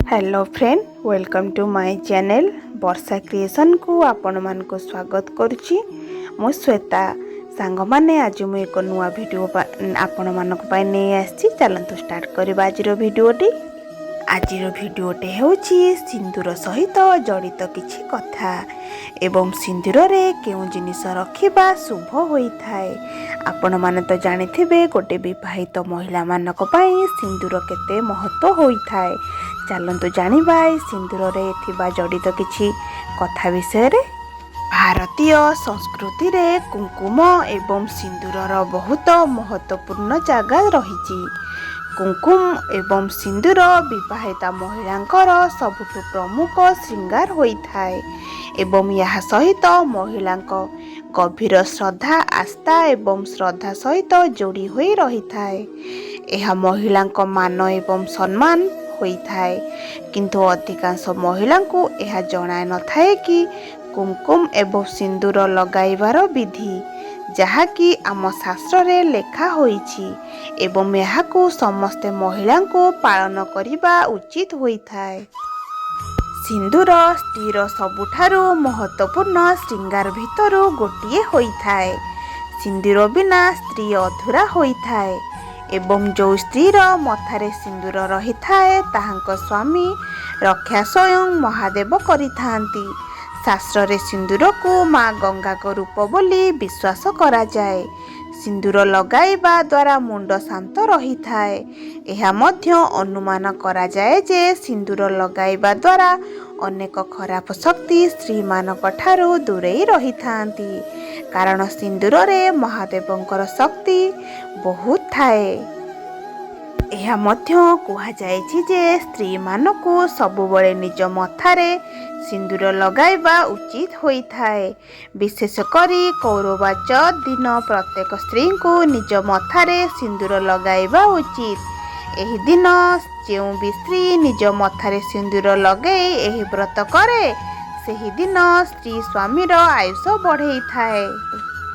Hello friend, welcome to my channel ବର୍ଷା କ୍ରିଏସନ୍କୁ ଆପଣମାନଙ୍କୁ ସ୍ୱାଗତ କରୁଛି। ମୁଁ ଶ୍ୱେତା। ସାଙ୍ଗମାନେ, ଆଜି ମୁଁ ଏକ ନୂଆ ଭିଡ଼ିଓ ଆପଣମାନଙ୍କ ପାଇଁ ନେଇ ଆସିଛି। ଚାଲନ୍ତୁ ଷ୍ଟାର୍ଟ କରିବା ଆଜିର ଭିଡ଼ିଓଟି। ଆଜିର ଭିଡ଼ିଓଟି ହେଉଛି ସିନ୍ଦୁର ସହିତ ଜଡ଼ିତ କିଛି କଥା ଏବଂ ସିନ୍ଦୁରରେ କେଉଁ ଜିନିଷ ରଖିବା ଶୁଭ ହୋଇଥାଏ। ଆପଣମାନେ ତ ଜାଣିଥିବେ, ଗୋଟେ ବିବାହିତ ମହିଳାମାନଙ୍କ ପାଇଁ ସିନ୍ଦୁର କେତେ ମହତ୍ତ୍ୱ ହୋଇଥାଏ। ଚାଲନ୍ତୁ ଜାଣିବା ଏ ସିନ୍ଦୁରରେ ଥିବା ଜଡ଼ିତ କିଛି କଥା ବିଷୟରେ। ଭାରତୀୟ ସଂସ୍କୃତିରେ କୁଙ୍କୁମ ଏବଂ ସିନ୍ଦୁରର ବହୁତ ମହତ୍ତ୍ୱପୂର୍ଣ୍ଣ ଜାଗା ରହିଛି। କୁଙ୍କୁମ ଏବଂ ସିନ୍ଦୁର ବିବାହିତା ମହିଳାଙ୍କର ସବୁଠୁ ପ୍ରମୁଖ ଶୃଙ୍ଗାର ହୋଇଥାଏ ଏବଂ ଏହା ସହିତ ମହିଳାଙ୍କ ଗଭୀର ଶ୍ରଦ୍ଧା, ଆସ୍ଥା ଏବଂ ଶ୍ରଦ୍ଧା ସହିତ ଯୋଡ଼ି ହୋଇ ରହିଥାଏ। ଏହା ମହିଳାଙ୍କ ମାନ ଏବଂ ସମ୍ମାନ ହୋଇଥାଏ। କିନ୍ତୁ ଅଧିକାଂଶ ମହିଳାଙ୍କୁ ଏହା ଜଣା ନଥାଏ କି କୁଙ୍କୁମ ଏବଂ ସିନ୍ଦୁର ଲଗାଇବାର ବିଧି, ଯାହାକି ଆମ ଶାସ୍ତ୍ରରେ ଲେଖା ହୋଇଛି ଏବଂ ଏହାକୁ ସମସ୍ତେ ମହିଳାଙ୍କୁ ପାଳନ କରିବା ଉଚିତ ହୋଇଥାଏ। ସିନ୍ଦୁର ସ୍ତ୍ରୀର ସବୁଠାରୁ ମହତ୍ତ୍ୱପୂର୍ଣ୍ଣ ଶୃଙ୍ଗାର ଭିତରୁ ଗୋଟିଏ ହୋଇଥାଏ। ସିନ୍ଦୁର ବିନା ସ୍ତ୍ରୀ ଅଧୁରା ହୋଇଥାଏ ଏବଂ ଯେଉଁ ସ୍ତ୍ରୀର ମଥାରେ ସିନ୍ଦୁର ରହିଥାଏ, ତାହାଙ୍କ ସ୍ୱାମୀ ରକ୍ଷା ସ୍ୱୟଂ ମହାଦେବ କରିଥାନ୍ତି। ଶାସ୍ତ୍ରରେ ସିନ୍ଦୁରକୁ ମା ଗଙ୍ଗାଙ୍କ ରୂପ ବୋଲି ବିଶ୍ୱାସ କରାଯାଏ। ସିନ୍ଦୁର ଲଗାଇବା ଦ୍ୱାରା ମୁଣ୍ଡ ଶାନ୍ତ ରହିଥାଏ। ଏହା ମଧ୍ୟ ଅନୁମାନ କରାଯାଏ ଯେ ସିନ୍ଦୁର ଲଗାଇବା ଦ୍ୱାରା ଅନେକ ଖରାପ ଶକ୍ତି ସ୍ତ୍ରୀମାନଙ୍କ ଠାରୁ ଦୂରେଇ ରହିଥାନ୍ତି, କାରଣ ସିନ୍ଦୁରରେ ମହାଦେବଙ୍କର ଶକ୍ତି ବହୁତ ଥାଏ। ଏହା ମଧ୍ୟ କୁହାଯାଇଛି ଯେ ସ୍ତ୍ରୀମାନଙ୍କୁ ସବୁବେଳେ ନିଜ ମଥାରେ ସିନ୍ଦୁର ଲଗାଇବା ଉଚିତ ହୋଇଥାଏ। ବିଶେଷ କରି କରୱା ଚୌଥ ଦିନ ପ୍ରତ୍ୟେକ ସ୍ତ୍ରୀଙ୍କୁ ନିଜ ମଥାରେ ସିନ୍ଦୁର ଲଗାଇବା ଉଚିତ। ଏହି ଦିନ ଯେଉଁ ବି ସ୍ତ୍ରୀ ନିଜ ମଥାରେ ସିନ୍ଦୁର ଲଗାଇ ଏହି ବ୍ରତ କରେ, ସେହି ଦିନ ସ୍ତ୍ରୀ ସ୍ୱାମୀର ଆୟୁଷ ବଢ଼େଇଥାଏ।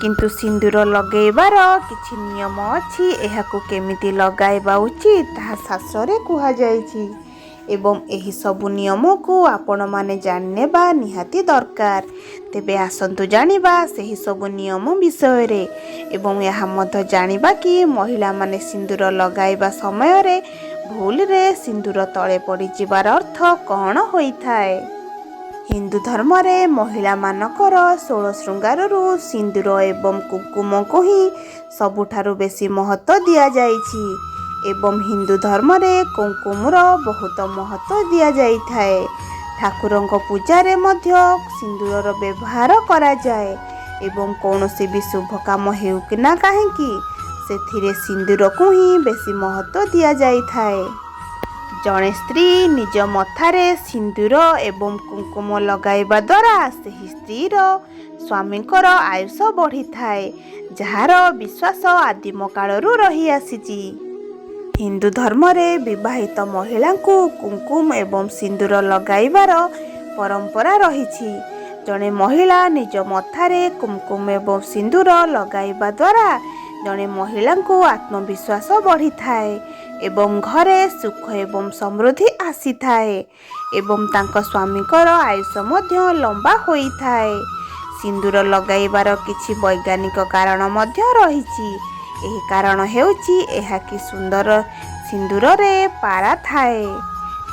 କିନ୍ତୁ ସିନ୍ଦୁର ଲଗାଇବାର କିଛି ନିୟମ ଅଛି। ଏହାକୁ କେମିତି ଲଗାଇବା ଉଚିତ, ତାହା ଶାସ୍ତ୍ରରେ କୁହାଯାଇଛି ଏବଂ ଏହି ସବୁ ନିୟମକୁ ଆପଣମାନେ ଜାଣିନେବା ନିହାତି ଦରକାର। ତେବେ ଆସନ୍ତୁ ଜାଣିବା ସେହି ସବୁ ନିୟମ ବିଷୟରେ ଏବଂ ଏହା ମଧ୍ୟ ଜାଣିବା କି ମହିଳାମାନେ ସିନ୍ଦୁର ଲଗାଇବା ସମୟରେ ଭୁଲରେ ସିନ୍ଦୁର ତଳେ ପଡ଼ିଯିବାର ଅର୍ଥ କ'ଣ ହୋଇଥାଏ। ହିନ୍ଦୁ ଧର୍ମରେ ମହିଳାମାନଙ୍କର ଷୋଳ ଶୃଙ୍ଗାରରୁ ସିନ୍ଦୁର ଏବଂ କୁଙ୍କୁମକୁ ହିଁ ସବୁଠାରୁ ବେଶୀ ମହତ୍ତ୍ୱ ଦିଆଯାଇଛି ଏବଂ ହିନ୍ଦୁ ଧର୍ମରେ କୁଙ୍କୁମର ବହୁତ ମହତ୍ତ୍ୱ ଦିଆଯାଇଥାଏ। ଠାକୁରଙ୍କ ପୂଜାରେ ମଧ୍ୟ ସିନ୍ଦୁରର ବ୍ୟବହାର କରାଯାଏ ଏବଂ କୌଣସି ବି ଶୁଭ କାମ ହେଉ କି ନା କାହିଁକି, ସେଥିରେ ସିନ୍ଦୁରକୁ ହିଁ ବେଶୀ ମହତ୍ତ୍ୱ ଦିଆଯାଇଥାଏ। ଜଣେ ସ୍ତ୍ରୀ ନିଜ ମଥାରେ ସିନ୍ଦୁର ଏବଂ କୁଙ୍କୁମ ଲଗାଇବା ଦ୍ୱାରା ସେହି ସ୍ତ୍ରୀର ସ୍ୱାମୀଙ୍କର ଆୟୁଷ ବଢ଼ିଥାଏ, ଯାହାର ବିଶ୍ୱାସ ଆଦିମ କାଳରୁ ରହିଆସିଛି। ହିନ୍ଦୁ ଧର୍ମରେ ବିବାହିତ ମହିଳାଙ୍କୁ କୁଙ୍କୁମ ଏବଂ ସିନ୍ଦୁର ଲଗାଇବାର ପରମ୍ପରା ରହିଛି। ଜଣେ ମହିଳା ନିଜ ମଥାରେ କୁଙ୍କୁମ ଏବଂ ସିନ୍ଦୁର ଲଗାଇବା ଦ୍ୱାରା ଜଣେ ମହିଳାଙ୍କୁ ଆତ୍ମବିଶ୍ୱାସ ବଢ଼ିଥାଏ ଏବଂ ଘରେ ସୁଖ ଏବଂ ସମୃଦ୍ଧି ଆସିଥାଏ ଏବଂ ତାଙ୍କ ସ୍ୱାମୀଙ୍କର ଆୟୁଷ ମଧ୍ୟ ଲମ୍ବା ହୋଇଥାଏ। ସିନ୍ଦୁର ଲଗାଇବାର କିଛି ବୈଜ୍ଞାନିକ କାରଣ ମଧ୍ୟ ରହିଛି। ଏହି କାରଣ ହେଉଛି ଏହା କି ସୁନ୍ଦର ସିନ୍ଦୁରରେ ପାରା ଥାଏ,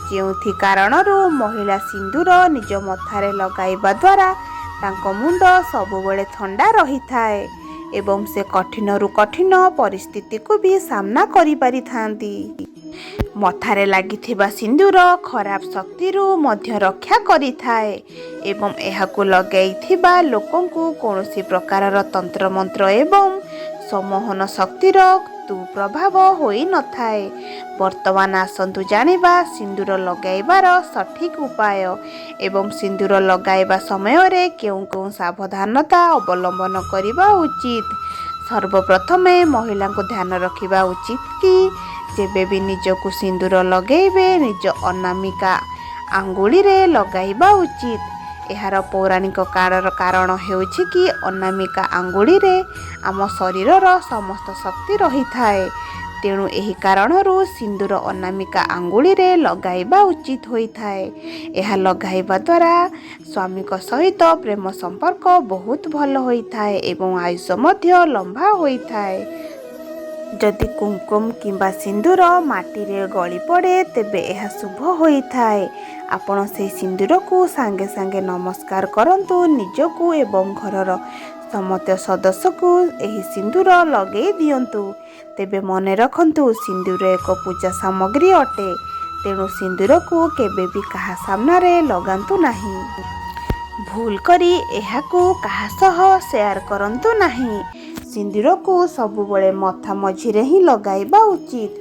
ଯେଉଁଥି କାରଣରୁ ମହିଳା ସିନ୍ଦୁର ନିଜ ମଥାରେ ଲଗାଇବା ଦ୍ୱାରା ତାଙ୍କ ମୁଣ୍ଡ ସବୁବେଳେ ଥଣ୍ଡା ରହିଥାଏ ଏବଂ ସେ କଠିନରୁ କଠିନ ପରିସ୍ଥିତିକୁ ବି ସାମ୍ନା କରିପାରିଥାନ୍ତି। ମଥାରେ ଲାଗିଥିବା ସିନ୍ଦୁର ଖରାପ ଶକ୍ତିରୁ ମଧ୍ୟ ରକ୍ଷା କରିଥାଏ ଏବଂ ଏହାକୁ ଲଗାଇଥିବା ଲୋକଙ୍କୁ କୌଣସି ପ୍ରକାରର ତନ୍ତ୍ରମନ୍ତ୍ର ଏବଂ ସମ୍ମୋହନ ଶକ୍ତିର କୁପ୍ରଭାବ ହୋଇନଥାଏ। ବର୍ତ୍ତମାନ ଆସନ୍ତୁ ଜାଣିବା ସିନ୍ଦୁର ଲଗାଇବାର ସଠିକ୍ ଉପାୟ ଏବଂ ସିନ୍ଦୁର ଲଗାଇବା ସମୟରେ କେଉଁ କେଉଁ ସାବଧାନତା ଅବଲମ୍ବନ କରିବା ଉଚିତ। ସର୍ବପ୍ରଥମେ ମହିଳାଙ୍କୁ ଧ୍ୟାନ ରଖିବା ଉଚିତ କି ଯେବେ ବି ନିଜକୁ ସିନ୍ଦୁର ଲଗାଇବେ, ନିଜ ଅନାମିକା ଆଙ୍ଗୁଳିରେ ଲଗାଇବା ଉଚିତ। ଏହାର ପୌରାଣିକ କାରଣ ହେଉଛି କି ଅନାମିକା ଆଙ୍ଗୁଳିରେ ଆମ ଶରୀରର ସମସ୍ତ ଶକ୍ତି ରହିଥାଏ। ତେଣୁ ଏହି କାରଣରୁ ସିନ୍ଦୁର ଅନାମିକା ଆଙ୍ଗୁଳିରେ ଲଗାଇବା ଉଚିତ ହୋଇଥାଏ। ଏହା ଲଗାଇବା ଦ୍ୱାରା ସ୍ୱାମୀଙ୍କ ସହିତ ପ୍ରେମ ସମ୍ପର୍କ ବହୁତ ଭଲ ହୋଇଥାଏ ଏବଂ ଆୟୁଷ ମଧ୍ୟ ଲମ୍ବା ହୋଇଥାଏ। ଯଦି କୁଙ୍କୁମ କିମ୍ବା ସିନ୍ଦୁର ମାଟିରେ ଗଳି ପଡ଼େ, ତେବେ ଏହା ଶୁଭ ହୋଇଥାଏ। ଆପଣ ସେହି ସିନ୍ଦୁରକୁ ସାଙ୍ଗେ ସାଙ୍ଗେ ନମସ୍କାର କରନ୍ତୁ। ନିଜକୁ ଏବଂ ଘରର ସମସ୍ତ ସଦସ୍ୟକୁ ଏହି ସିନ୍ଦୁର ଲଗେଇ ଦିଅନ୍ତୁ। ତେବେ ମନେ ରଖନ୍ତୁ, ସିନ୍ଦୁର ଏକ ପୂଜା ସାମଗ୍ରୀ ଅଟେ। ତେଣୁ ସିନ୍ଦୁରକୁ କେବେ ବି କାହା ସାମ୍ନାରେ ଲଗାନ୍ତୁ ନାହିଁ। ଭୁଲ କରି ଏହାକୁ କାହା ସହ ସେୟାର କରନ୍ତୁ ନାହିଁ। ସିନ୍ଦୁରକୁ ସବୁବେଳେ ମଥା ମଝିରେ ହିଁ ଲଗାଇବା ଉଚିତ।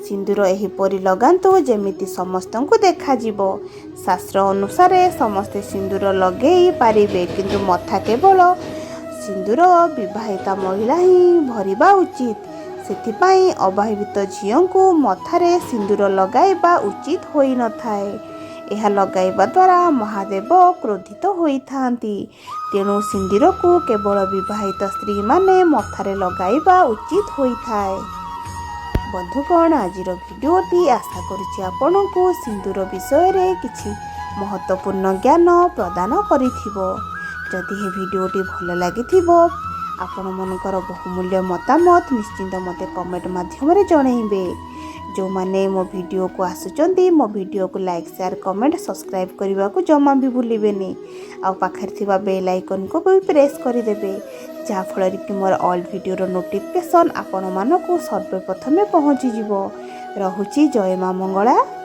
ସିନ୍ଦୁର ଏହିପରି ଲଗାନ୍ତୁ, ଯେମିତି ସମସ୍ତଙ୍କୁ ଦେଖାଯିବ। ଶାସ୍ତ୍ର ଅନୁସାରେ ସମସ୍ତେ ସିନ୍ଦୁର ଲଗେଇ ପାରିବେ, କିନ୍ତୁ ମଥା କେବଳ ସିନ୍ଦୁର ବିବାହିତା ମହିଳା ହିଁ ଭରିବା ଉଚିତ। ସେଥିପାଇଁ ଅବିବାହିତ ଝିଅଙ୍କୁ ମଥାରେ ସିନ୍ଦୁର ଲଗାଇବା ଉଚିତ ହୋଇନଥାଏ। ଏହା ଲଗାଇବା ଦ୍ୱାରା ମହାଦେବ କ୍ରୋଧିତ ହୋଇଥାନ୍ତି। ତେଣୁ ସିନ୍ଦୁରକୁ କେବଳ ବିବାହିତ ସ୍ତ୍ରୀମାନେ ମଥାରେ ଲଗାଇବା ଉଚିତ ହୋଇଥାଏ। ବନ୍ଧୁଗଣ, ଆଜିର ଭିଡ଼ିଓଟି ଆଶା କରୁଛି ଆପଣଙ୍କୁ ସିନ୍ଦୁର ବିଷୟରେ କିଛି ମହତ୍ତ୍ୱପୂର୍ଣ୍ଣ ଜ୍ଞାନ ପ୍ରଦାନ କରିଥିବ। ଯଦି ଏ ଭିଡ଼ିଓଟି ଭଲ ଲାଗିଥିବ, ଆପଣମାନଙ୍କର ବହୁମୂଲ୍ୟ ମତାମତ ନିଶ୍ଚିନ୍ତ ମୋତେ କମେଣ୍ଟ ମାଧ୍ୟମରେ ଜଣାଇବେ। ଯେଉଁମାନେ ମୋ ଭିଡ଼ିଓକୁ ଆସୁଛନ୍ତି, ମୋ ଭିଡ଼ିଓକୁ ଲାଇକ୍, ସେୟାର, କମେଣ୍ଟ, ସବସ୍କ୍ରାଇବ୍ କରିବାକୁ ଜମା ବି ଭୁଲିବେନି। ଆଉ ପାଖରେ ଥିବା ବେଲ୍ ଆଇକନ୍କୁ ବି ପ୍ରେସ୍ କରିଦେବେ, ଯାହାଫଳରେ କି ମୋର ଅଲ୍ ଭିଡ଼ିଓର ନୋଟିଫିକେସନ୍ ଆପଣମାନଙ୍କୁ ସର୍ବପ୍ରଥମେ ପହଞ୍ଚିଯିବ। ରହୁଛି। ଜୟ ମା ମଙ୍ଗଳା।